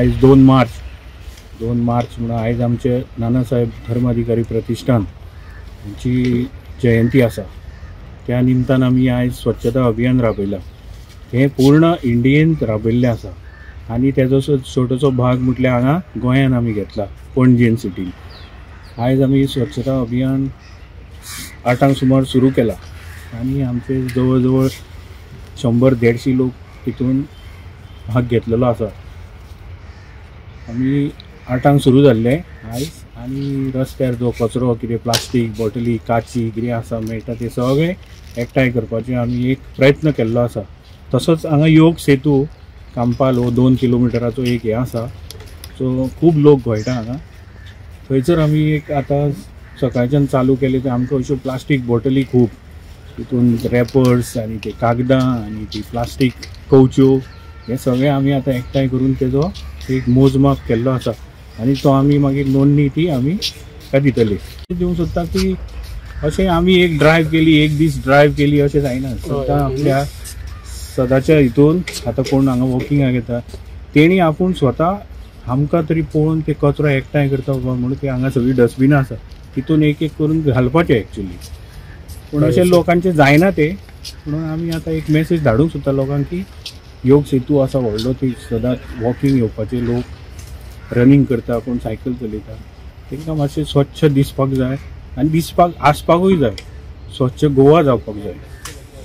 आयज 2 मार्च म्हणून आयज आमचे नानासाहेब धर्माधिकारी प्रतिष्ठान हांची जयंती आसा. त्या निमतान आमी आयज स्वच्छता अभियान राबयलां. हें पूर्ण इंडियेंत राबयल्लें आसा आनी तेजो छोटोसो भाग म्हटल्यार हांगा गोंयान आमी घेतला, पणजेन सिटीन. आयज आमी स्वच्छता अभियान 8 सुमार सुरू केला आनी आमचे जवळ जवळ 100-150 लोक तितून भाग घेतलेलो आसा. आमी 8 सुरू जाल्ले आयज आनी रस्त्यार जो कचरो कितें प्लास्टीक बॉटली काची कितें आसा मेळटा ते सगळे एकठांय करपाचे आमी एक प्रयत्न केल्लो आसा. तसोच हांगा योग सेतू कांपाल हो 2 किलोमिटराचो एक हें आसा, सो खूब लोक घोळटा हांगा. थंयसर आमी एक आतां सकाळच्यान चालू केलें ते आमकां अश्यो प्लास्टीक बॉटली खूब, तितून रॅपर्स आनी ते कागदां आनी ती प्लास्टीक कंवच्यो हे सगळें आमी आतां एकठांय करून तेजो एक मोजमाप केल्लो आसा आनी तो आमी मागीर नोंदणी ती आमी ताका दितले. दिवंक सोदता की अशें आमी एक ड्रायव्ह केली, एक दीस ड्रायव्ह केली अशें जायना. सदां आपल्या सदांच्या हितून आतां कोण हांगा वॉकिंगाक येता तेणी आपूण स्वता आमकां तरी पळोवन ते कचरो एकठांय करता बाबा म्हणून ते हांगा सगळीं डस्टबिनां आसा तितून एक एक करून घालपाचें एक्चुली. पूण अशें लोकांचें जायना तें. म्हणून आमी आतां एक मॅसेज धाडूंक सोदता लोकांक की योग सेतू आसा व्हडलो, ती सदांच वॉकिंग येवपाचे लोक रनींग करता, कोण सायकल चलयता, तांकां मातशें स्वच्छ दिसपाक जाय आनी दिसपाक आसपाकूय जाय. स्वच्छ गोवा जावपाक जाय.